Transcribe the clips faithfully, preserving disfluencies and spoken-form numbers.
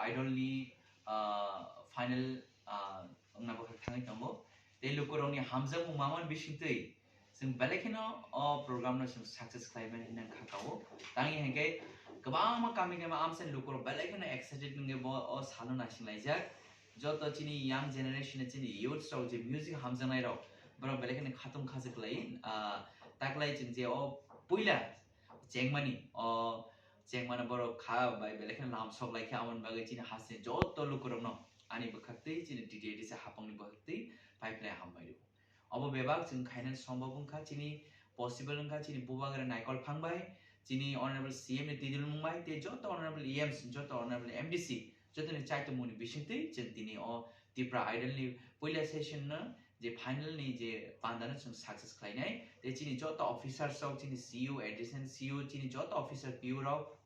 Idol ni, ah, final, ah, wngna bwkhak thangwi tongo. Tei lukurokni hamjakmung mamani bisingtwi chwng belai kheno o program no chwng success khlai mani hinwi kha kao. Tangwi hinkhe kwbangma kami kami amsani lukurok belai kheno excited wngwi bo o salo naising laijak. Joto chini young generation, chini youths rok je music hamjaknai rok, borok belai kheno khatung khajak lai, ah, taklai chwng je o puila chengmani, o chengmani borok kha bai belai kheno lam sok lai kha, aboni bagwi chini hasteni joto lukurokno ani bwkhaktwi, chini T T A D C hapangni bwkhaktwi pai phlai hambai rw. Obo bebak chwng khainani sombab wngkha, chini possible wngkha, chini bubagra Naikol Phang bai, chini Honorable C M ni twi dulmung bai, tei joto Honorable E Ms, joto Honorable M D C, jotoni chaitokmungni bisingtwi chwng tini o Tipra Idol ni puila session no je final ni je panda no chwng success khlainai, tei chini joto officers rok, chini C U, additional C U, chini joto officer P U rok,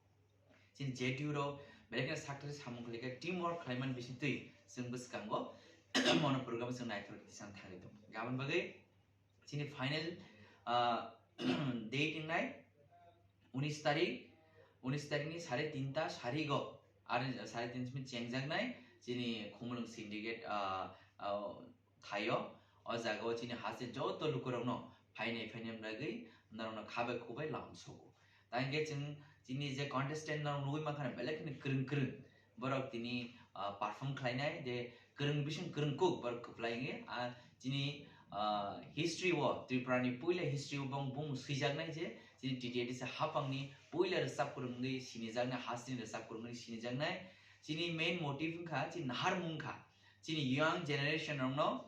chini Z U rok, belai kheno sakthari samung khlaikha, team work khlaimani bisingtwi chwng bwskango mono program chwng naithok tisang thangwi tongo. Aboni bagwi chini final, ah, date wngnai unis tarik, unis tarik ni sare tinta sarigo, ar sare tinta simi chengjaknai chini Khumulwng Syndicate, ah, ah, thaio. O jagao chini haste joto lukurokno phainai phainai bagwi norokno khabai khubai lam sogo. Tangkhe chwng chini je contestant norok nugwi mankha belai kheno kwrwng kwrwng. Borok tini, ah, perform khlainai je kwrwng bising kwrwng kuk borok kwplai wngwi, ah, chini, ah, history o, Tripura ni puila history o bong bung swijaknai je chini T T A D C hapangni puila rwchap kwrwng wngwi sinijaknai, hasteni rwchap kwrwng wngwi sinijaknai. Chini main motive wngkha chini naharmung wngkha. Chini young generation rokno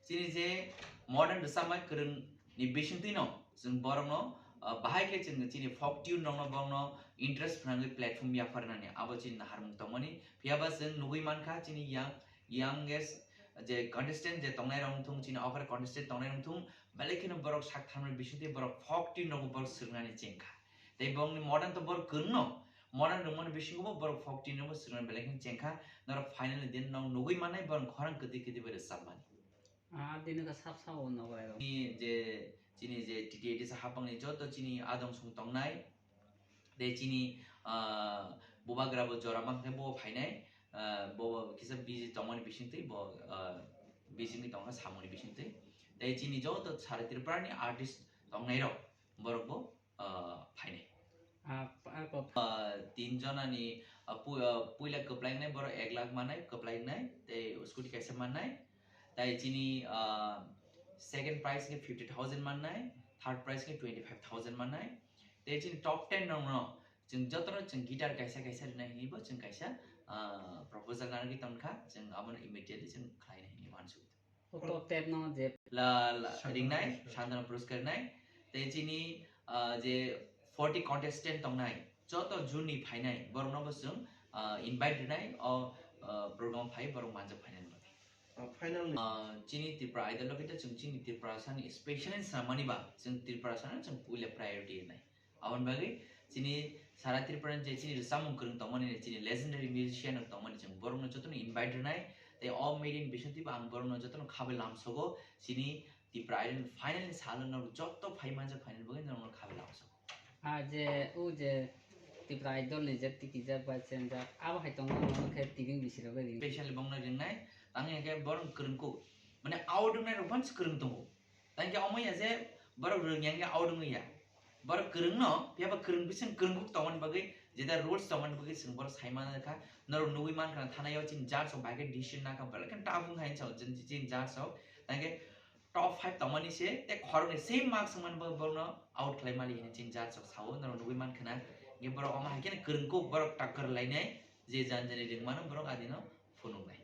chini je modern rwchapmai kwrwng ni bisingtwi no chwng borokno, ah, bahai khe chwng chini folk tune rokno borokno interest phnangwi platform yapharnani abo chini naharmung tongmani. Phiyaba chwng nugwi mankha chini young, youngest je contestant je tongnai rok wngthung, chini offer contestant tongnai rok wngthung, belai kheno borok sak tharmani bisingtwi borok folk tune rokbo borok swrwngnani chengkha. Tei borokni modern to borok kwrwngno, modern rwngmani bisingo bo borok folk tune rokbo swrwngnani belai kheno chengkha. Norok final ni din no nugwi mannai borok khorang kwtwi kwtwi bai rwchapmani. Ah, dino ka sap sap o nogo ero. Ni je chini je T T A D C hapangni joto chini adong song tongnai, tei chini, ah, bubagra bo jora mankhe bo phainai, ah, bo kisa busy tongmani bisingtwi bo, ah, busy wngwi tongkha samungni bisingtwi. Tei chini joto sara Tripura ni artist tongnai rok borok bo, ah, phainai. Ah, pa-, pa-, Ah, tin jonani, ah, pu-, ah, puila kwplaingnai borok ek lakh mannai, kwplaingnai, tei scooty kaisa mannai. Tai chini, ah, second prize khe fifty thousand mannai, third prize khe twenty five thousand mannai. Tei chini top ten rokno chwng jotono chwng guitar kaisa kaisa rwnai hinwi bo chwng kaisa, ah, proposal narwgwi tongkha, chwng abono immediately chwng khlainai hinwi uansukha. O top ten no je la, la, Santana ringnai, Puroskar. Santana Puroskar ringnai. Tei chini, ah, je forty contestant tongnai, joto juni phainai, borokno bo chwng, ah, invite rinai, o, ah, program phai borok manjak phainani bagwi. Ah, final ni Ah, chini Tripura Idol logi to chwng chini Tripura sani specially swnamani ba, chwng Tripura sano chwng puila priority rinai. Aboni bagwi chini sara Tripura ni je chini rwchapmung kwrwng tongmani, chini legendary musician rok tongmani, chwng borokno jotono invite rwnai. Tei o meeting bisingtwi bo ang borokno jotono khabai lamsogo, chini Tripura Idol final ni salo norok joto phai manjak phainani bagwi norokno khabai lamsogo. Ah, je, o je Tripura Idol ni je tikijak bai chenjak, abo hai tongo, abo khe tibing bisirok bai ring. Specially bongno ringnai, tangwi hwnkhe borok kwrwng kuk. Mane out wngnai rok phano kwrwng tongo. Tangkhe omo ya je borok rwng yang ya out wngwi ya. Borok kwrwng no, phiya ba kwrwng bising kwrwng kuk tongmani bagwi, jeta rules tongmani bagwi chwng borok sai manjak kha. Norok nugwi mankha na thanai o chini judge rok bai khe decision nakha, belai khe tough wngkha hinwi sao chini, chini judge rok. Tangkhe top five tongmani se, tei khoroknwi same marks wngmani bagwi borokno out khlai mali hinwi chini judge rok sao, norok nugwi mankha na. Hwnkhe borok omo hai kheno kwrwng kuk, borok takkar lainai, je jan jani ringmano borok adino phunuknai.